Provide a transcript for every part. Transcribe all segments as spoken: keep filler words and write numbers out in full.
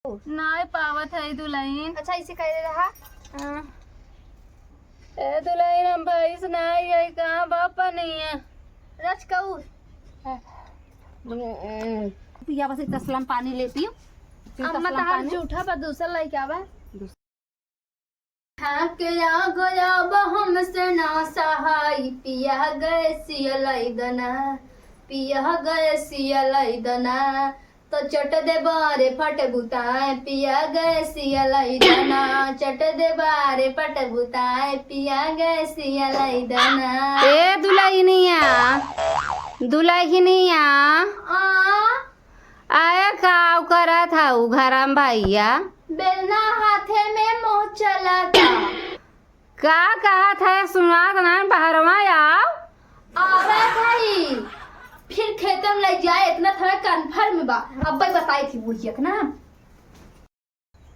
नाहीं पावत है दुलहिन। अच्छा, इसे कह दे रहा। हाँ। ए दुलहिन, हम भैंस नाहीं है, कहाँ बापा नहीं है? रजकऊ। पिया बस एक तसला में पानी ले पियो। एक अम्मा तसला में तहार पानी। जूठा पर दूसर लइके आवा। दूसर। खाके आ गया अब हमसे ना सहाय, पिया गैसिया लाई दना, पिया गैसिया लाई दना, तो चट देबा रे फट बुताए, पिया गैसिया लाई दना, चट देबा रे फट बुताए, पिया गैसिया लाई दना। ए दुलहिनिया, दुलहिनिया। आ? आया का करत हऊ घरम भैया? बेलना हाथे में मुँह चलता। का कहत है, सुनात नाहीं, बहरवा आओ। आवत हई, फिर खेते में लइ जाए, इतना थोड़ा confirm बा। अब्बे बताई थी बुढ़िया के ना।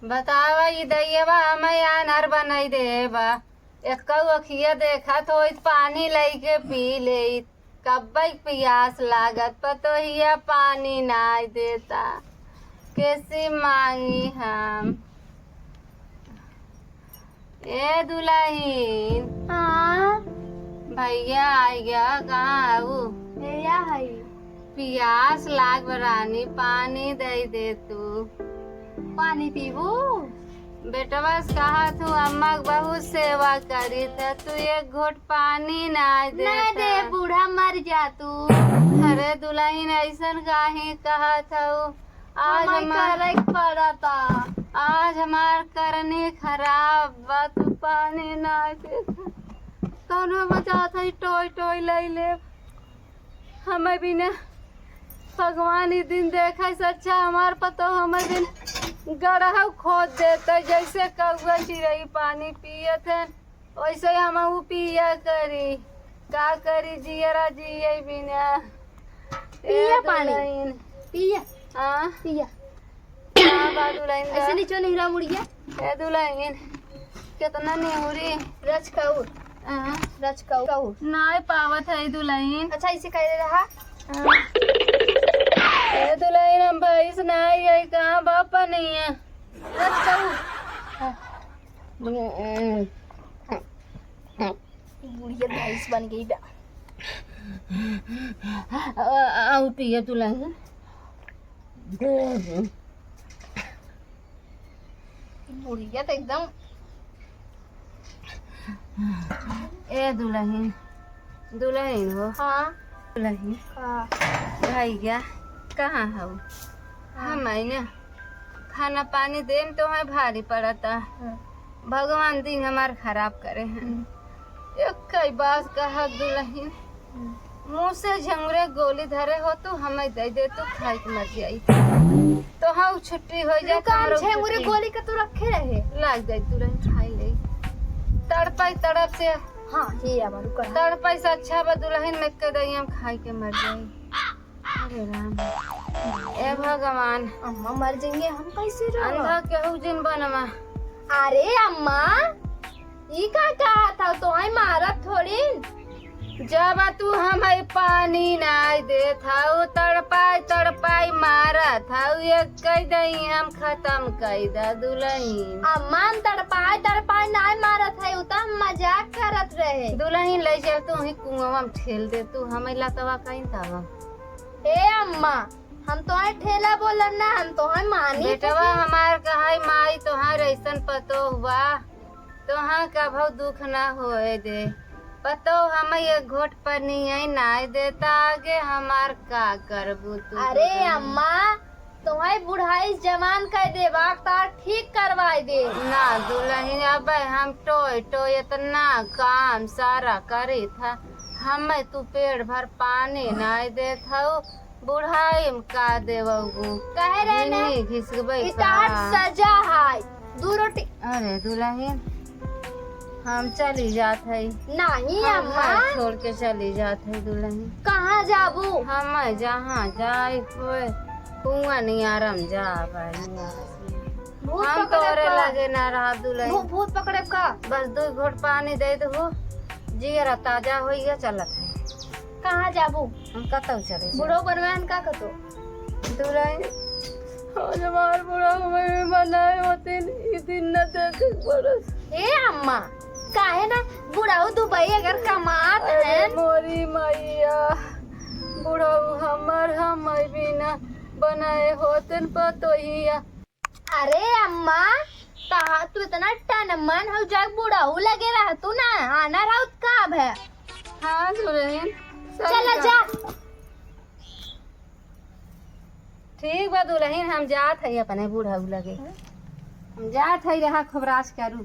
बतावा, ई दइयवा हमें आन्हर बनाई देबा। एक्कऊ अखिया देखत होइत, पानी लइके पी लेइत। कब्बे पियास लागत, पतोहिया पानी नाई देता, कैसी मांगी हम? ए दुलहिन। हाँ। भैया आइगा, कहाँ हऊ? भैया हई। पियास लाग बा रानी, पानी दे दे तू। पानी पीबू? बेटवा से कहत हूँ, अम्मा के बहुत सेवा करी था, तू एक घोट पानी ना दे ना दे, था। बूढ़ा मर जा तू। अरे दुलहिन, ऐसन काहे कहत हऊ? आज हमार हमार करे के पड़ता। आज हमार करनी खराब बा, तू पानी ना दे था। तोनो बचात है, टोई टोई लई ले। हमें बिना भगवान ई दिन देखे से अच्छा हमार पतोह हमें बिन गड़हा खोद देते, जैसे कौआ चिरई पानी पियत है, वैसे हम ऊ पिया करी। का करी, जियरा जिए बिना। ए पिया पानी। दुलहिन। पिया। हाँ? पिया। हाँ, बा दुलहिन बा। ऐसे नीचे नहीं रहा मुड़िया। ए दुलहिन, केतना निहुरी। रजकऊ। हाँ। रजकऊ। नाई पावत है दुलहिन। अच्छा, इसे कह दे रहा। हाँ। ए दुलहिन, हम भैंस नाई है, कहाँ बापा नहीं है। रजकऊ। बुढ़िया भैंस बन गई बा। आ, आ, आऊ पिया दुलहिन। बुढ़िया तो एकदम। ए दुलहिन, दुलहिन हो। हाँ। दुलहिन। हाँ। भैया, कहाँ हऊ? हाँ। हम आई ना, खाना पानी देम तो है भारी पड़ता। हाँ। भगवान दिन हमार खराब करे हैं। हम्म। एक कई बात कहा दुलहिन, हम्म। मुँह से झंगुरे गोली धरे हो तू, हमें दे दे तू, खाई के मर जाई। तो हाँ, छुट्टी हो जाए, रुका, हम तोहरो झंगुरे छुट्टी। गोली का तू रखे रहे। लाग जाई दुलहिन, खाई ले। तड़पाई तड़प से। हाँ, ये अब रुका। तड़पाई से अच्छा बा दुलहिन, में के दई हम खाई के मर जाई। अरे राम, ए भगवान। अम्मा मर जाएंगे, हम कैसे रहो? अंधा केहू जिन बनवा। अरे अम्मा, ई का कहा था? तोहई मारत थोड़ी। जब तू हमें पानी नाई देत हऊ, तड़पाई तड़पाई मारत हऊ, एक कई दई हम खत्म कई द दुलहिन। अम्मा, हम तड़पाई तड़पाई नाई मारत है, उ त हम मजाक करत रहे। दुलहिन ले चल, तू ही कुआं में ठेल दे, तू हमें लतवा कहीं तवा। ए अम्मा, हम तोहई ठेला बोलब ना, हम तोहई मानी बेटवा थी। हमार कहाई माई, तोहार ऐसन पतोह बा, तोहार कभौ दुख ना होए दे। पतोह हम एक घोट पनिया नाय देता, आगे हमार का करबू तू अरे दुलहिन? अम्मा, तोहई बुढ़ाई जवान कर देबा, तार ठीक करवाई दे। ना दुलहिन, अब हम टोय टोय इतना काम सारा करी था, हमें तू पेट भर पानी नाय देत हऊ, बुढ़ाई में का देवगू? कहे रहे ने, जिन्नी घिसकबै ई तार का? सजा है, दू रोटी। अरे दुलहिन, हम चली जात हई। नहीं हम अम्मा। घर छोड़ के चली जात हई दुलहिन। कहाँ जाबू? हम जहाँ जाए होए, कुआं नियारम जाब। भूत हम पकड़े तोरे का? लगे ना रहब दुलहिन। भू-, भूत पकड़े का? बस दू घोट पानी दे दहू, जियरा ताजा होइए चलत है। कहाँ जाबू? हम कतौ चले जाब। बुढ़ऊ बनवान का कतो? दुलहिन, आज हमार बुढ़ऊ में नहीं होते, ई दिन न देखे पड़त। ए अम्मा, काहे ना बुढ़ऊ दुबई अगर कमात अरे है। मोरी मैया, बुढ़ऊ हमर हम बिना बनाए होतन पतोहिया। अरे अम्मा, कहा तू इतना टन मन हो जाए, बुढ़ऊ लगे रह तू ना, आना रहत का अब है। हाँ दुल्हन, सही चला बात। जा। ठीक बा दुल्हन, हम जात हई अपने बुढ़ऊ लगे। हम जात हई, रहा खूब राज करू।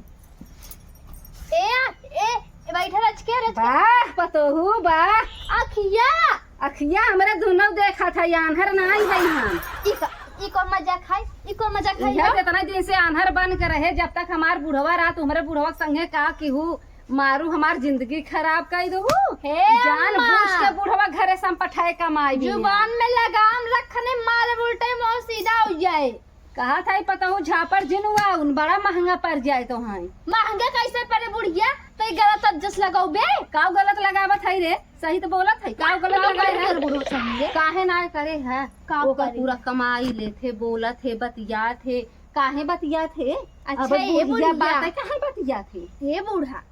ए, ए, ए, बैठा रच के, रच के। वाह, पतोहू, वाह। अखिया। अखिया हमरा दुनो देखत है, आन्हर नाई है हम। ई क-, ई कौन मजाक है? ई कौन मजाक है इहे हो? तो इतना दिन से आन्हर बन के रहे, जब तक हमार बुढ़वा रहा, तो हमरे बुढ़वा के संगे का केहू मारू हमार जिंदगी खराब कर दू। हे जान अम्मा। बूझ के बुढ़वा घरे से हम पठाए कमाई बिना। जुबान में लगाम रखने, माल उल्टे मुंह सीधा हो जाए। कहा था, ई पतोहू झापड़ जिन हुआ, उन बड़ा महंगा पड़ जाए तो हैं। महंगा कैसे पड़े बुढ़िया? तो ई गलत अब जस लगाओ बे। का गलत लगावत है रे? सही तो बोलत है। का गलत का लगाए करे है? बुढ़ऊ संगे? काहे ना करे है? का ओकर करे? पूरा कमाई लेत है, बोलत है, बतियात है। काहे बतियात है? अच्छा, अब ये बुढ़िया बुढ़िया। बात है, काहे बतियात है? ये बूढ़ा।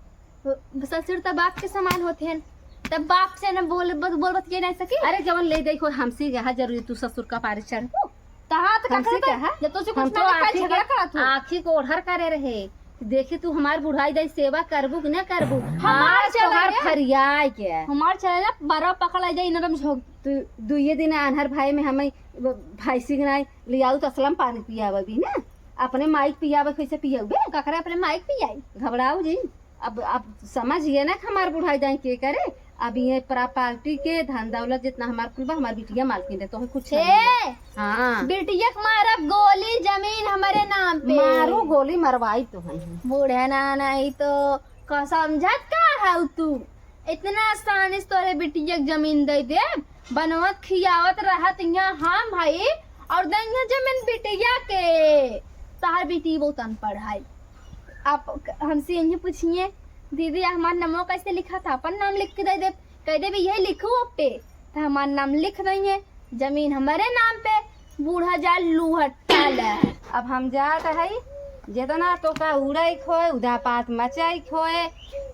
ससुर त बाप के समान होते हैं, तब बाप से न बोल, बत-, बोल बतिया नहीं सकी। अरे जवन ले दे कोई हमसे कहा जरूरी तू ससुर का पारे चढ़बो? तहाँ तो हमसे कहा था, कहा? जब तुझसे कुछ हम तो ना लिखा, आँखी झगड़ा के, करा तू। आँखी को ओढ़र करे रहे। देखी तू हमार बुढ़ाई दाई सेवा करबू कि ना करबू? हमार आज तोहार चले। फरियाई के। हमार चले ना, बड़ा पकड़ा जाए, इन्हें तुम झोंक। तू दुइये दिन आन्हर भाई में हमें वो भैंसी के नाई लियाऊ तो असलम पानी पियावे भी ना। अपने माइक पियावे कैसे पियाऊ बे? ककरे अपने माइक पियाई? घबराऊ जी। अब, अब समझिए ना कि हमार बुढ़ाई दाई के करे। अब ये प्रॉपर्टी के धन दौलत जितना हमार कुल बा, हमार बिटिया मालकिन रहे, तोहे कुछ ए, नहीं। हाँ। बिटिया के मारब गोली, जमीन हमारे नाम पे। मारू गोली, मरवाई तो है। बूढ़े ना, नहीं तो का समझत का है तू? इतना आसानी से तोरे बिटिया के जमीन दे दे, बनवत खियावत रहत यहाँ हम भाई, और दे यहाँ जमीन बिटिया के। तहार बिटी बहुत अनपढ़ है। आप क-, हमसे यही पूछिए, "दीदी, हमार नमो कैसे लिखा था?" अपन नाम लिख के दे दे, कह देबे, "यही लिखो अब पे," तो हमार नाम लिख देंगे, जमीन हमारे नाम पे, बूढ़ा जा लूहटा ले। अब हम जात हई, जितना तोका उड़ाई खोए, उदापात मचाई खोए,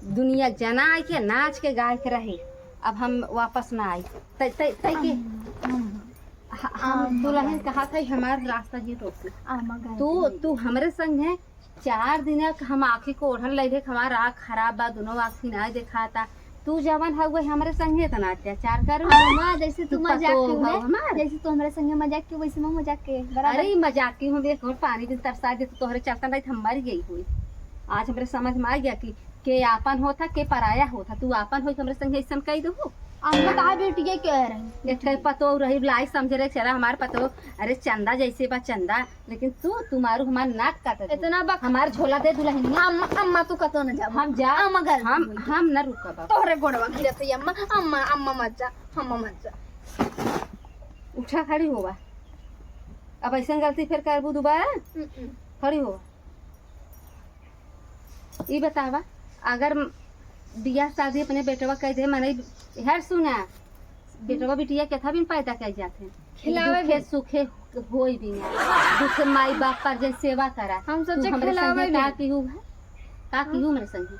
दुनिया जनाई के नाच के गाय के रही। अब हम वापस ना आई। तै, तै, तै के? हम, हम, ह-, हम हम दुल्हन कहा था, हमार रास्ता ही रोक दे। आमा गाय तू, के। तू हमरे संग है, चार दिन क हम आँखी को ओढ़न लइले, हमार आँख खराब बा, दुनो आँखी नाय देखाता। तू जवन हउवे हमरे संगे इतना अत्याचार करू। अम्मा, जैसे तू तू मजाक पतोह क्यों हऊ है? हमार। जैसे तू हमरे संगे मजाक क्यों, वैसे मैं मजाक के बराबर। अरे, ई मजाक की हूँ, देख, और पानी दिन तरसा दे, तो तोहरे चलता नहीं, हम मर गई हुई। आज हमरे समझ में आ गया कि के आपन होता, के पराया होता। तू आपन होई, हमरे संगे ऐसन कई दू। अम्मा, कहा बेटी के कह रही? एक ठे पतोह रही, लाई समझ रहे, चला हमार पतोह, अरे, चंदा जैसे बा चंदा, लेकिन तू, तू मारू हमार नाक काट दे। इतना बक- हमार झोला दे दुल्हनिया। अम्मा, अम्मा, तू कतो न जाबो। हम जा, अम्मा गलती हम, होई। हम न रुकब अब। तोहरे गोड़वा गिरत है अम्मा, अम्मा, अम्मा मत जा, अम्मा मत जा। उठा खड़ी होवा। अब ऐसन गलती फिर करबू दोबारा? हम्म। खड़ी होवा। ई बतावा, अगर बियाह शादी अपने बेटवा कह दे, मने, हर सुना, बेटवा बिटिया केथा बिन पैदा कइ जात है। खिलावे दुखे भी। सुखे होई बिना। दुखे माई बाप पर जे सेवा करा। हम सोचे तू हमरे खिलावे संगे का भी। किहू है? का हाँ। किहू हमरे संगे?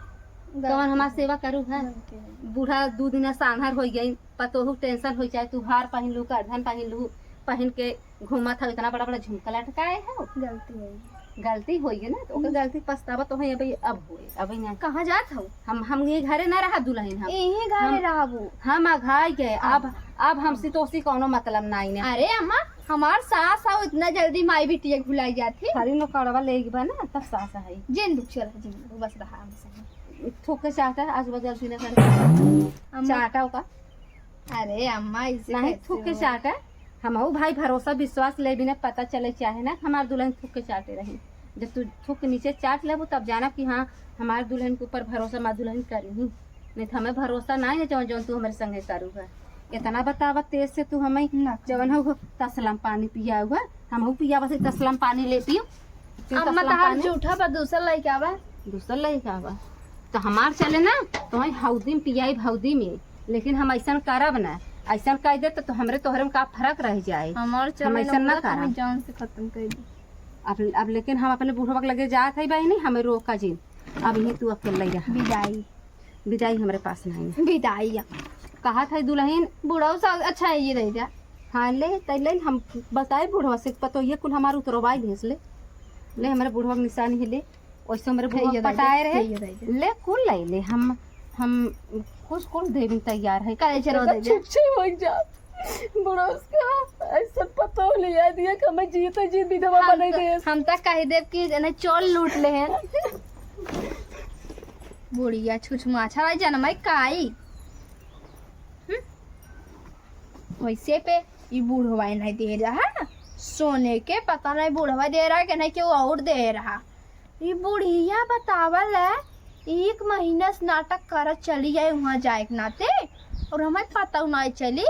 गलती कौन हमार है। सेवा करू है? गलती है। बूढ़ा दू दिन सांहर होई गई, पतोहू टेंशन होई, चाहे तू हार पहिन लू, करधन पहिन लू, पहिन के घूमत हऊ, इतना बड़ा बड़ा झुमका लटकाए हऊ। गलती होई। गलती होई है ना, तो ओकर हम्म। गलती पछतावा तो है, अबे अब होई, अबे ना। कहाँ जात हऊ? हम, हम ये घरे ना रहा दुल्हन हम। यही घरे हम, रहबू। हम अघाई गए, अब, अब हमसे तोसी कौनो मतलब नाई ने। अरे अम्मा, हमार सास हऊ, इतना जल्दी माई बिटिया के भुलाई जात ही। खाली नौकरवा ले गई बा ना, तब सास है। जिन दुख चल, जिन दुख, बस रहा हमसे। थूक के चाटा, आज सुबह गलती ना करे। अम्मा। चाटा ओका। अरे अम्मा, इसे नहीं, कैसे थूक के हो? चाटा। हमहू भाई भरोसा विश्वास ले बिना पता चले चाहे ना, हमार दुल्हन थूक के चाटे रही। जब तू थूक के नीचे चाट लेबू, तब जाना कि हाँ, हमार दुल्हन के ऊपर भरोसा, हमार दुल्हन करी ही। नहीं तो हमें भरोसा ना है, जौन, जौन तू हमारे संगे करू है। इतना बतावा तेज से तू हमें ना। जौन हो तसलम पानी पिया हुआ, हमहू पिया बस तसलम पानी ले पियो। तू अम्मा, तसलम तहार पानी। जूठा बा, दूसर लइका बा। दूसर लइका बा। तो हमार चले ना, तो हई हौदी में पियाई हौदी में, लेकिन हम ऐसन करब ना। ऐसन कह दे तो, तो हमरे तोहरे में का फर्क रह जाए। हमार हम चले ऐसन ना ना, करब। हम जान से खत्म कर दी। अब, अब लेकिन हम अपने बुढ़वा के लगे जात है बहिनी, हमें रोका जिन। अब यहीं तू अकेले रहा। विदाई। विदाई हमरे पास नहीं है। विदाई अब। कहा था दुल्हन। बुढ़ऊ सा अच्छा है, ये रह जा। हाँ, ले, तै ले, हम बताए बुढ़वा से, पतो ये कुल हमार उतरवाई भेज ले। ले, हमरे बुढ़वा के निशानी है, ले। वैसे हमरे बुढ़वा ये रह जा, पटाए रहे। ये रह जा। ले, कुल ले ले, हम, हम कुछ, कुछ देवे तैयार है। काहे चलो दे दे। छुच्छे हो जा। बुढ़ऊ का ऐसा पतो लिया दिया कि हमें जीते जी विधवा हम बनाई तो, दे। हम तो कह देब कि जने चोल लूट ले हैं। बुढ़िया छुछमाछा जनमाई काई। हम्म? वैसे पे ई बुढ़वा नहीं दे रहा, सोने के पता नहीं बुढ़वा दे रहा कि नहीं केहू और दे रहा। ई बुढ़िया बतावल है, एक महीना से नाटक करत चली आई वहाँ जाए के नाते, और हमें पता नहीं चली।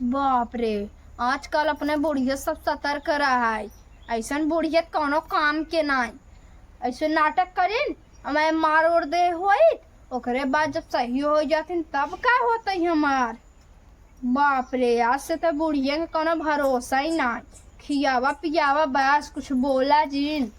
बाप रे, आजकल अपने बुढ़िया सब सतर्क रहा है, ऐसन बुढ़िया कौनो काम के नहीं। ऐसे नाटक करिन, हमें मार उड़ दे होइत, ओकरे बाद जब सही हो जातिन तब का होतई हमार। बाप रे, आज से तो बुढ़िया के कौनो भरोसा ही ना। खियावा पियावा बस, कुछ बोला जिन।